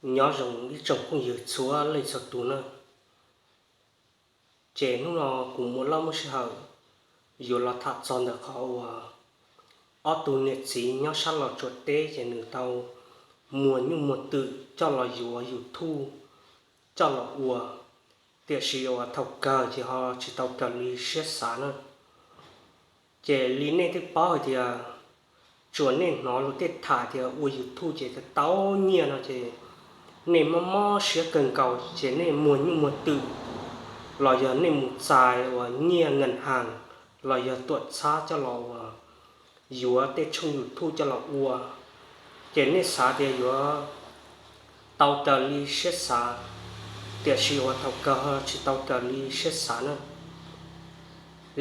Nyob zoo ib tsoom phooj ywg txhua leej txhua tus na. Ces hnub no kuv muaj laj muaj sij hawm yuav los tham txog ntawm qhov uas ob tug niam txiv nyob sab Los Tsuas teb ces nws tau muag nyuj muag twm coj los yuav YouTube coj los ua, tiam sis uas thaum kawg ces ho tsis tau raws li siab xav na. Ces li nej twb paub hais tias, tsuas nej hnov luag tej tham tias ua YouTube ces tau nyiaj no ces nej mob mob siab kawg nkaus ces nej muag nyuj muag twm, los yog nej mus txais uas nyiaj nkas has, los yog tuam txhab coj los uas yuav tej tshooj YouTube coj los ua, ces nej xav tias yuav tau raws li siab xav, tiam sis uas thaum kawg ho tsis tau raws li siab xav na.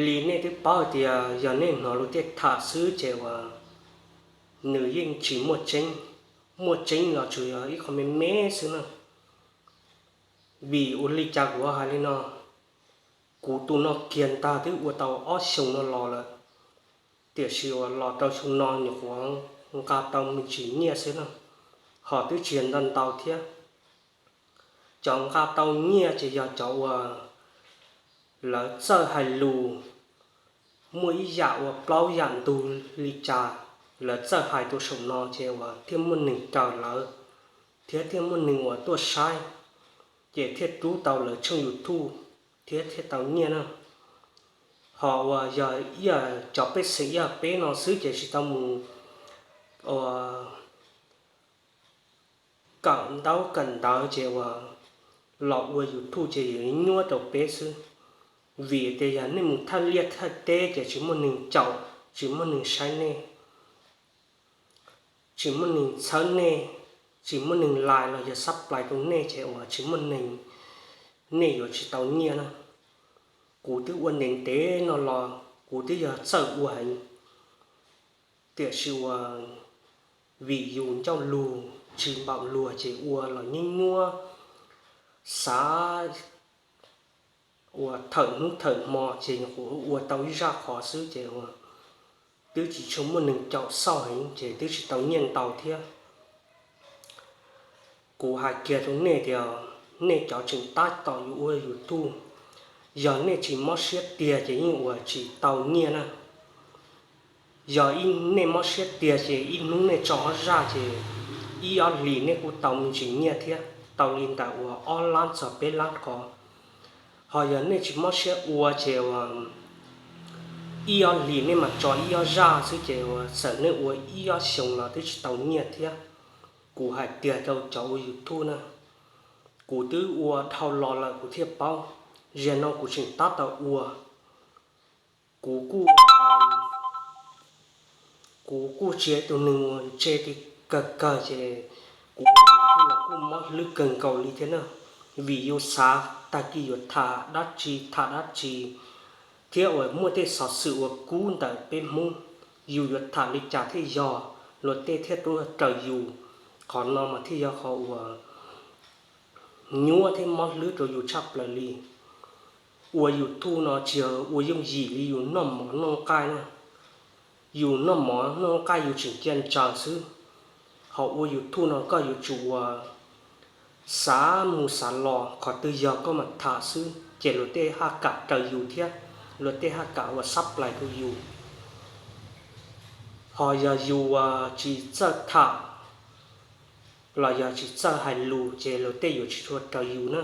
Li nej twb paub hais tias yog nej hnov luag tej tham xwb ces uas nws yeej tsis muaj tseeb, muaj tseeb los tsuas yog ib qho me me xwb na. Vim ua li cas kuv hais li no? Kuv tus no kiag ntag twb ua tau ob xyoos no los lawm, tiam sis uas los rau xyoo no nyuam qhuav nqa tau me ntsis nyiaj xwb na, ho twb tsis yog ntau ntau thiab. Cov nqa tau nyiaj ces yog cov uas lawv txawj hais lus, muaj ib yam uas plaub yam ntug li cas, lawv txawj hais rau saum no ces uas thiaj muaj neeg raws lawv, thiab thiaj muaj neeg uas tuaj saib, ces thiaj rub tau lawv tshooj YouTube thiab thiaj tau nyiaj na. Ho uas yog ib yam cov pej xeem ib yam peb no xwb ces tsis tau mus uas kawm ntaub kawm ntawv ces uas los ua YouTube ces yuav nyuaj rau peb xwb. Vim tias yog nej mus thaj liaj thaj teb ces tsis muaj neeg caum, tsis muaj neeg saib nej, tsis muaj neeg txhawb nej, tsis muaj neeg like los yog subscribe rau nej ces uas tsis muaj neeg, nej yuav tsis tau nyiaj na. Kuv twb ua ntev ntev no los kuv twb yog txawj ua heev, tiam sis uas vim yus ncauj lus tsis npaum luag ces ua los nyuaj nyuaj, xav uas thawm hnub thawm hmo ces nyuam qhuav ua tau ib zaj qhov xwb ces uas twb tsis tshua muaj neeg caum xauj heev ces twb tsis tau nyiaj ntau thiab. Kuv hais kiag rau nej tias, nej cov tseem tab tom yuav ua YouTube, yog nej tsis mob siab tiag ces yeej ua tsis tau nyiaj na. Yog nej mob siab tiag ces ib hnub nej tso ob zaj ces ib ob hlis nej kuj tau me ntsis nyiaj thiab, tau li ntawm uas ob lab txog peb lab ko. Ho yog nej tsis mob siab ua ces uas ib ob hlis nej mam tso ib ob zaj xwb ces uas txawm nej ua ib ob xyoos los twb tsis tau nyiaj thiab. Kuv hais tiag rau cov ua YouTube na, kuv twb ua dhau los lawm kuv thiaj paub, zaum no kuv tseem tab tom ua. Kuv kuj, kuv kuj tsis yog tus neeg uas ntse kawg kawg ces kuv ua YouTube los kuj mob hlwb kawg nkaus li thiab na, vim yus xav tag kis yuav tham dab tsi tham dab tsi, thiab uas muaj tej xov xwm uas kub ntawm peb Hmoob, yus yuav tham li cas thiaj yog luag tej thiaj tuaj raws yus. Qhov no mas thiaj yog qhov uas nyuaj thiab mob hlwb rau yus tshaj plaws li. Ua YouTube no tsis yog ua yooj yim li yus noj mov noj nqaij na. Yus noj mov noj nqaij yus tseem cia ntsaws xwb, ho ua YouTube no koj yuav tsum ua xav mus xav los, qhov twg yog koj mam tham xwb ces luag tej haj kam raws yus thiab, luag tej haj kam ua subscribe rau yus. Ho yog yus uas tsis txawj tham los yog tsis txawj hais lus ces luag tej yuav tsis tshua raws yus na.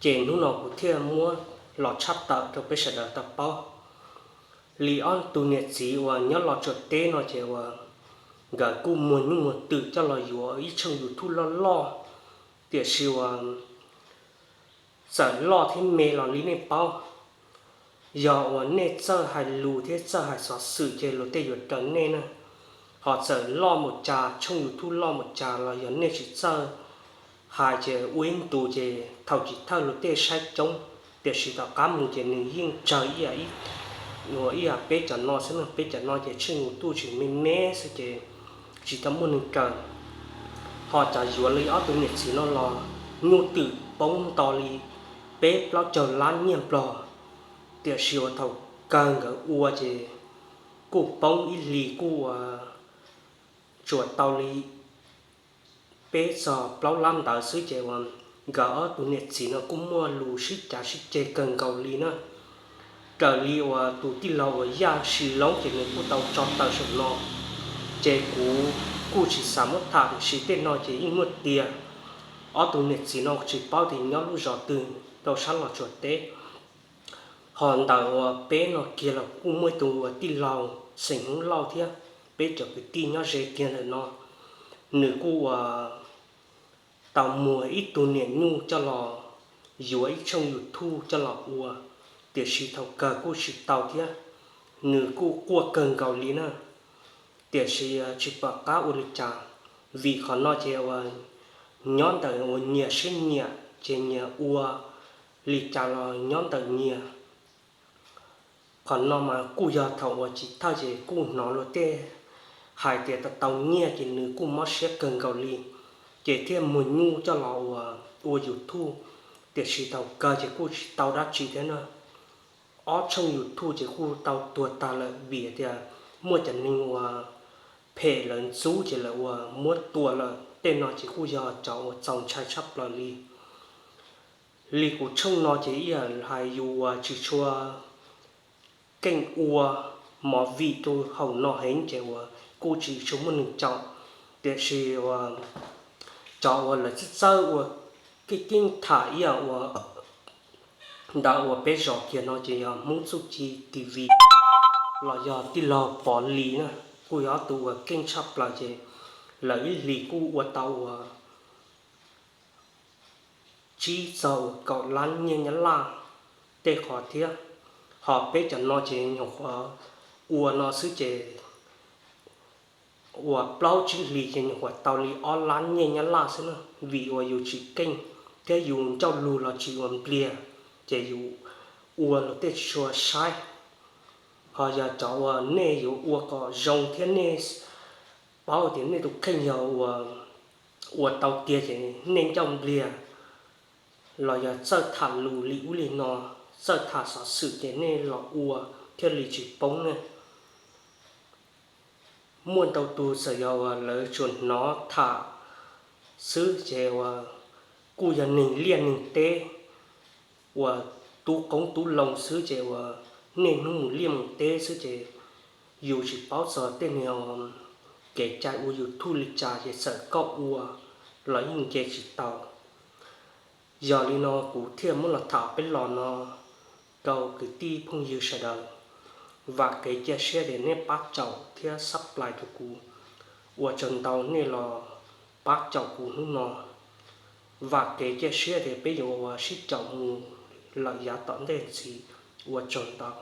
Ces hnub no kuv thiaj muab los tshaj tawm rau peb sawv daws tau paub. Li ob tug niam txiv uas nyob Los Tsuas teb no ces uas nkawd kuj muag nyuj muag twm coj los yuav ib tshooj YouTube loj loj, tiam sis uas txawm loj thiab me los li nej paub, yog uas nej txawj hais lus thiab txawj hais xov xwm ces luag tej yuav raws nej na. Ho txawm loj mus cas, tshooj YouTube loj mus cas los yog nej tsis txawj hais ces ua ib ntus ces thaum chiv thawj luag tej saib coob, tiam sis tom qab mus ces nws yeej tsawg ib yam, ib yam peb cov no xwb na. Peb cov no ces tshooj YouTube tseem me me xwb ces tsis tau muaj neeg raws. Ho cov yuav li ob tug niam txiv no los nyuj twm poob nto li peb plaub caug lab nyiaj Nplog, tiam sis uas thaum kawg nkawd ua ces kuj poob ib hlis kuj ua tsuas tau li peb txog plaub lab ntawd xwb ces uas nkawd ob tug niam txiv no kuj muaj lus sib cav sib ceg kawg nkaus li na. Raws li uas tus tij laug uas Yaj Sis Loob ces nws kuj tau tso tawm saum no, ces kuv kuj tsis xav muab tham tiam sis tej no ces yeej muaj tiag. Ob tug niam txiv no tsis paub tias nyob lub zos twg rau sab Los Tsuas teb. Ho ntawm uas peb no kiag los kuj muaj ib tug uas tij laug xeem Hmoob Lauj thiab, peb cov kwv tij nyob ze kiag ntawm no, nws kuj uas tau muag ib tug niam nyuj coj los yuav ib tshooj YouTube coj los ua, tiam sis thaum kawg kuj tsis tau thiab. Nws kuj quaj kawg nkaus li na, tiam sis tsis pom qab ua li cas, vim qhov no ces uas nyob ntawm uas nyias siab nyiam ces nyias ua li cas los nyob ntawm nyias. Qhov no mas kuj yog thaum uas Chiv Thawj ces kuj hnov luag tej hais tias tau tau nyiaj ces nws kuj mob siab kawg nkaus li, ces thiaj muag nyuj coj los ua YouTube, tiam sis thaum kawg ces kuj tsis tau dab tsi thiab na. Ob tshooj YouTube ces kuj tau tuag tag lawm vim tias muaj cov neeg uas phem lawv ntxub ces lawv uas muab tua lawm. Tej no ces kuj yog cov uas txaus ntshai tshaj plaws li. Li kuv tshooj no ces ib yam hais yus uas tsis tshua keej ua movie rau hauv no heev ces uas kuj tsis tshua muaj neeg caum, tiam sis uas cov uas lawv txawj txawj ua keej keej tham ib yam uas ntawm uas peb zos kiag no ces yog Hmoob Txuj Ci TV los yog tij laug Pov Lis na, kuj yog ob tug uas keej tshaj plaws ces lawv ib hlis kuj ua tau uas tsib txog uas kaum lab nyiaj Nyab Laj tej qhov thiab. Ho peb cov no ces nyuam qhuav ua no xwb ces uas plaub tsib hlis ces nyuam qhuav tau li ob lab nyiaj Nyab Laj xwb na, vim uas yus tsis keej thiab yus ncauj lus los tsis ua npliag ces yus ua luag tej tsis tshua saib. Ho yog cov uas nej yuav ua kom zoo thiab nej paub tias nej tus kheej yog ua tau tiag ces nej ncauj npliag los yog txawj tham lus li ub li no, txawj tham xov xwm ces nej los ua thiaj li tsis poob ne. Muaj ntau tus txawm yog uas lawv tsuas hnov tham xwb ces uas kuj yog neeg liaj neeg teb uas tub qoob tub loo xwb ces uas niaj hnub mus liaj mus teb xwb ces yus tsis paub txog tej niag kev cai ua YouTube li cas ces txawm koj ua los yeej nce tsis tau. Yog li no kuv thiaj muab los tham peb los no rau kwv tij phooj ywg sawv daws. Vam kev cia siab tias nej pab caum thiab subscribe rau kuv. Ua tsaug ntau nej los pab caum kuv hnub no. Vam kev cia siab tias peb yuav ua sib caum mus lawm yav tom ntej ntxiv. Ua tsaug ntau.